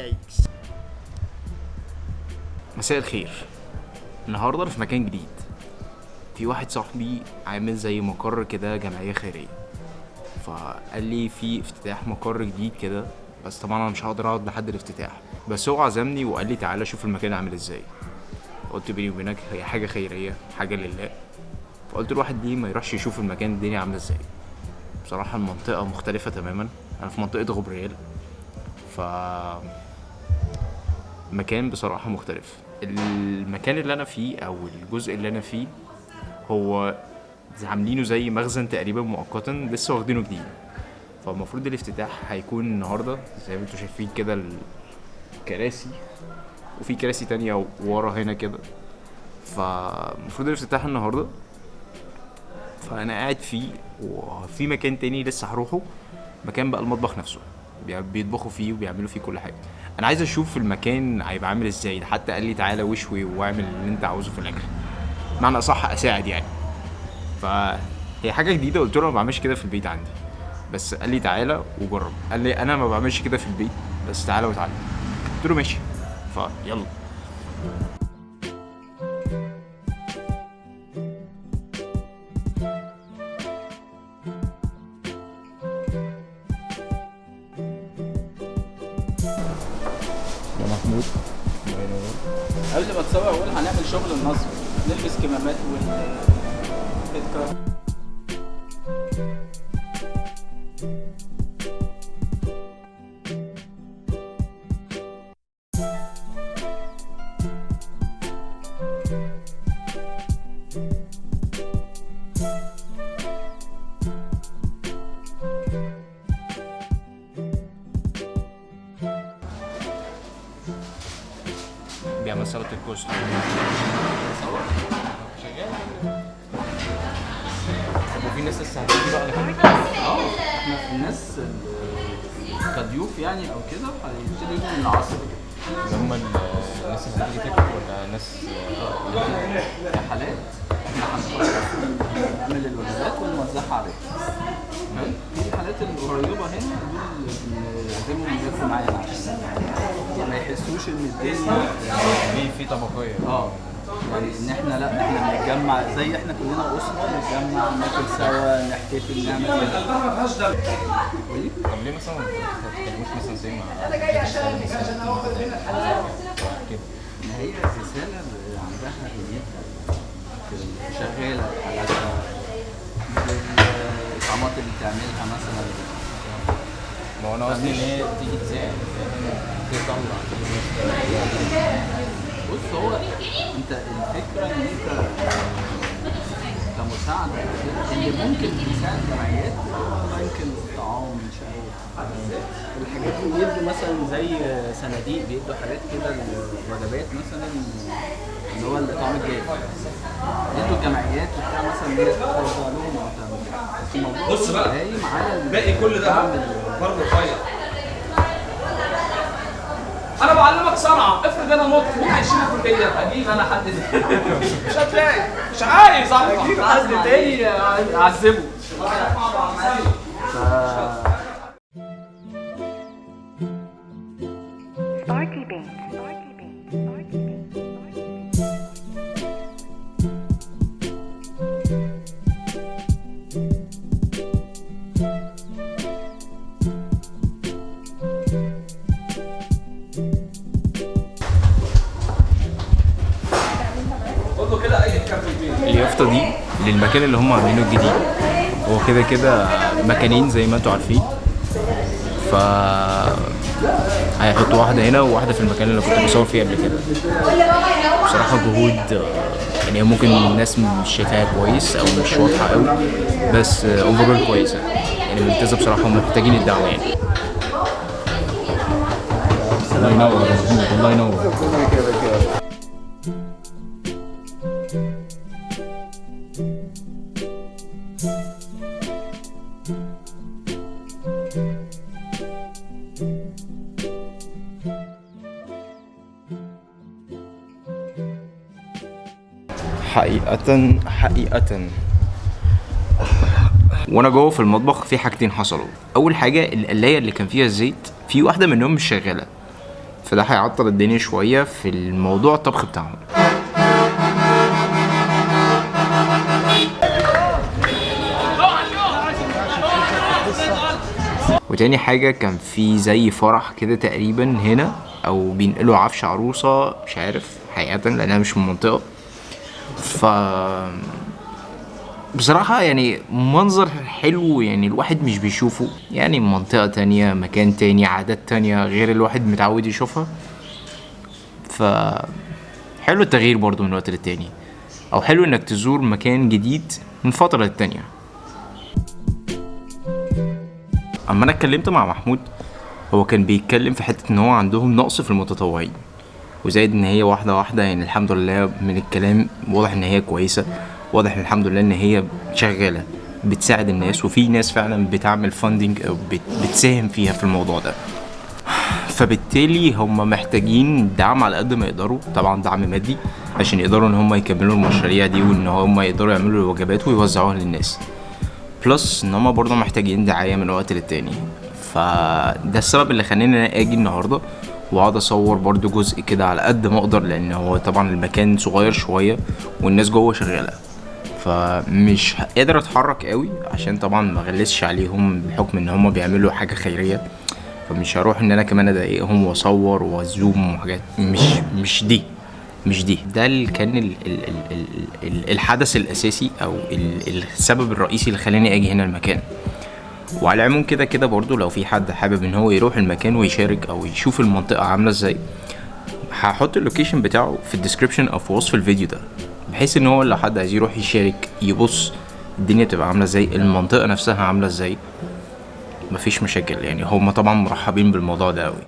Yikes. مساء الخير. النهارده في مكان جديد، في واحد صاحبي عامل زي مقر كده جمعية خيرية، فقال لي في افتتاح مقر جديد كده، بس طبعا انا مش هقدر اقعد لحد الافتتاح، بس هو عزمني وقال لي تعالى شوف المكان عامل ازاي. قلت بيني وبينك هي حاجة خيرية، حاجة لله، فقلت الواحد ليه ما يروحش يشوف المكان الدنيا عاملة ازاي. بصراحة المنطقة مختلفة تماما، انا في منطقة غبريال، ف مكان بصراحة مختلف. المكان اللي أنا فيه أو الجزء اللي أنا فيه هو عاملينه زي مخزن تقريبا مؤقتا، لسه واخدينه جديد، فالمفروض الافتتاح هيكون النهاردة. زي ما انتوا شايفين كده الكراسي، وفي كراسي تانية ورا هنا كده، فالمفروض الافتتاح النهاردة. فأنا قاعد فيه، وفي مكان تاني لسه هروحه، مكان بقى المطبخ نفسه، بيطبخوا فيه وبيعملوا فيه كل حاجة. انا عايز اشوف المكان هيبقى عامل ازاي، ده حتى قال لي تعالى واشوي واعمل اللي انت عاوزه في الاكل، معنى اصح اساعد يعني. فهي حاجة جديدة، قلت له ما بعملش كده في البيت عندي، بس قال لي تعالى وجرب، قال لي انا ما بعملش كده في البيت بس تعالى وتعالى، قلت له ماشي، فيلا. يا محمود قبل ما تصور اقول هنعمل شغل النصب، نلبس كمامات وال head. بيعمل سلطة الكوست. طب وفي ناس لسه هتيجي بقى لحد؟ احنا الناس كضيوف يعني او كده هيبتدوا يجوا من العصر كده. اللي هم الناس اللي هتيجي تاكل ولا ناس؟ رحلات احنا هنخلص نعمل الوجبات ونوزعها عليهم. حلو؟ في الحالات القريبة هنا دول بنعزمهم ياكلوا معانا عشان ما يحسوش ان الدنيا في طبقية. يعني ان احنا لا احنا بنتجمع زي احنا كلنا اسره، نتجمع ناكل سوا نحتفل نعمل كده. طب ليه مثلا ما تتكلموش مثلا زي ما انا جاي عشانك عشان اخد منك حلاوة كده؟ ما هي الرسالة عندها دنيتها شغالة بحالاتها بالإطعامات اللي بتعملها مثلا. ما هو انا قصدي ان هي تيجي تساعد، تطلع. بص هو انت الفكرة ان انت كمساعدة اللي ممكن تساعد جمعيات هو بنك الطعام مش عارف الحاجات دي، بيدوا مثلا زي صناديق، بيدوا حاجات كده الوجبات مثلا اللي هو الطعام الجاف، بيدوا الجمعيات وبتاع مثلا ان هي توزع لهم او تعمل. بس الموضوع بص بقى، قايم على باقي كل ده الدعم برضه رفيع. انا بعلمك صنعه، افرض انا مت مين هيشيل الكلية؟ اجيب انا حد مش هتلاقي، مش عايز اعرف حد تاني اعذبه. Sparky Beans. Sparky Beans. Sparky Beans. Sparky Beans. قول له كده اي كابتن. اليافطة دي للمكان اللي هم عاملينه الجديد، هو كده كده مكانين زي ما انتوا عارفين، ف هيحطوا واحدة هنا وواحدة في المكان اللي كنت بصور فيه قبل كده. بصراحة جهود يعني ممكن الناس مش شايفاها كويس أو مش واضحة أوي، بس overall كويسة يعني، ممتازة بصراحة، هم محتاجين الدعم يعني. الله ينور يا محمود، الله ينور. حقيقة حقيقة وانا جوه في المطبخ في حاجتين حصلوا. اول حاجة القلاية اللي كان فيها الزيت في واحدة منهم مش شغالة، فده هيعطل الدنيا شوية في الموضوع الطبخ بتاعهم. وتاني حاجة كان في زي فرح كده تقريبا هنا، او بينقلوا عفش عروسة، مش عارف حقيقة لانها مش من المنطقة. ف بصراحة يعني منظر حلو، يعني الواحد مش بيشوفه، يعني منطقة تانية، مكان تاني، عادات تانية غير الواحد متعود يشوفها. ف حلو التغيير برضو من وقت للتاني، او حلو انك تزور مكان جديد من فترة للتانية. اما انا اتكلمت مع محمود، هو كان بيتكلم في حتة ان هو عندهم نقص في المتطوعين، وزائد ان هي واحدة واحدة، يعني الحمد لله من الكلام واضح ان هي كويسة، واضح الحمد لله ان هي شغالة بتساعد الناس، وفي ناس فعلا بتعمل funding او بتساهم فيها في الموضوع ده. فبالتالي هم محتاجين دعم على قد ما يقدروا، طبعا دعم مادي عشان يقدروا ان هم يكملوا المشاريع دي، وان هم يقدروا يعملوا الوجبات ويوزعوها للناس. plus ان هم برضه محتاجين دعاية من وقت للتاني. فده السبب اللي خلاني ان انا اجي النهارده واقعد اصور برضه جزء كده على قد ما اقدر، لان هو طبعا المكان صغير شوية والناس جوه شغالة، فمش قادر اتحرك قوي عشان طبعا ما اغلسش عليهم بحكم ان هم بيعملوا حاجة خيرية. فمش هروح ان انا كمان اضايقهم واصور وازوم وحاجات مش دي مش دي. ده اللي كان ال ال ال ال الحدث الاساسي او السبب الرئيسي اللي خلاني اجي هنا المكان. وعلى العموم كده كده برضو لو في حد حابب ان هو يروح المكان ويشارك او يشوف المنطقة عاملة ازاي، هحط ال location بتاعه في ال description او في وصف الفيديو ده، بحيث ان هو لو حد عايز يروح يشارك يبص الدنيا تبقى عاملة ازاي، المنطقة نفسها عاملة ازاي، مفيش مشاكل. يعني هما طبعا مرحبين بالموضوع ده قوي.